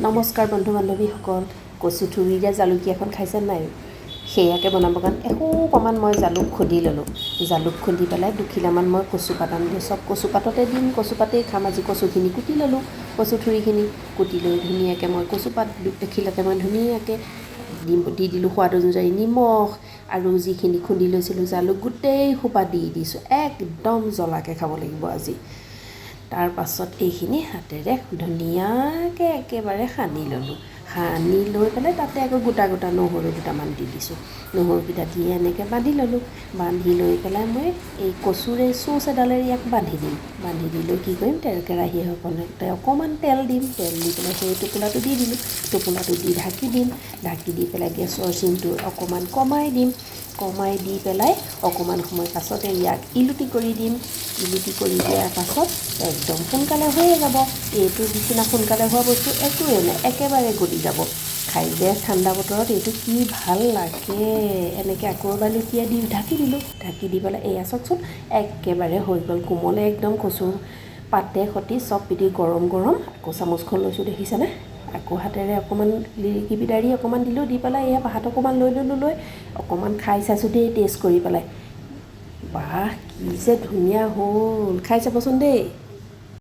নমস্কাৰ বন্ধু বান্ধৱীসকল, কচু থুৰিৰে জালুকী এখন খাইছে নাই? সেয়াকে বনাবৰ কাৰণে এসোপামান মই জালুক খুন্দি ল'লোঁ। জালুক খুন্দি পেলাই দুখিলামান মই কচুপাত আনিলোঁ। চব কচুপাততে দিম, কচুপাতেই খাম আজি। কচুখিনি কুটি ল'লোঁ, কচু থুৰিখিনি কুটি লৈ ধুনীয়াকৈ মই কচুপাত এখিলাতে মই ধুনীয়াকৈ দি দিলোঁ। সোৱাদ অনুযায়ী নিমখ আৰু যিখিনি খুন্দি লৈছিলোঁ জালুক গোটেই সোপা দি দিছোঁ। একদম জ্বলাকৈ খাব লাগিব আজি। তাৰপাছত এইখিনি হাতেৰে ধুনীয়াকৈ একেবাৰে সানি ল'লোঁ। সানি লৈ পেলাই তাতে আকৌ গোটা গোটা নহৰু দুটামান দি দিছোঁ। নহৰুকেইটা দি এনেকৈ বান্ধি ল'লোঁ। বান্ধি লৈ পেলাই মই এই কচুৰে চোঁচ এডালেৰে ইয়াক বান্ধি দিম। বান্ধি দি লৈ কি কৰিম, তেল কেৰাহী এখনতে অকণমান তেল দিম। তেল দি পেলাই সেই টোপোলাটো দি দিলোঁ। টোপোলাটো দি ঢাকি দিম। ঢাকি দি পেলাই গেছৰ চিমটো অকণমান কমাই দিম। কমাই দি পেলাই অকণমান সময় পাছতে ইয়াক ইলুটি কৰি দিম। ইলুটি কৰি দিয়াৰ পাছত একদম সোনকালে হৈয়ে যাব। এইটোৰ নিচিনা সোনকালে হোৱা বস্তু একোৱেই নাই, একেবাৰে গলি যাব। খাই যে ঠাণ্ডা বতৰত এইটো কি ভাল লাগে। এনেকৈ আকৌ এবাৰ লুটিয়াই দি ঢাকি দিলোঁ। ঢাকি দি পেলাই এয়া চাওকচোন, একেবাৰে হৈ গ'ল কোমলে একদম কচু পাতে সৈতে চব পিটি গৰম গৰম। আকৌ চামুচখন লৈছোঁ, দেখিছেনে? আকৌ হাতেৰে অকণমান লিৰিকি বিদাৰি অকণমান দিলোঁ। দি পেলাই এয়া ভাত অকণমান লৈ ল'লোঁ। লৈ অকণমান খাই চাইছোঁ দেই, টেষ্ট কৰি পেলাই। বাহ, কি যে ধুনীয়া হ'ল! খাই চাবচোন দেই।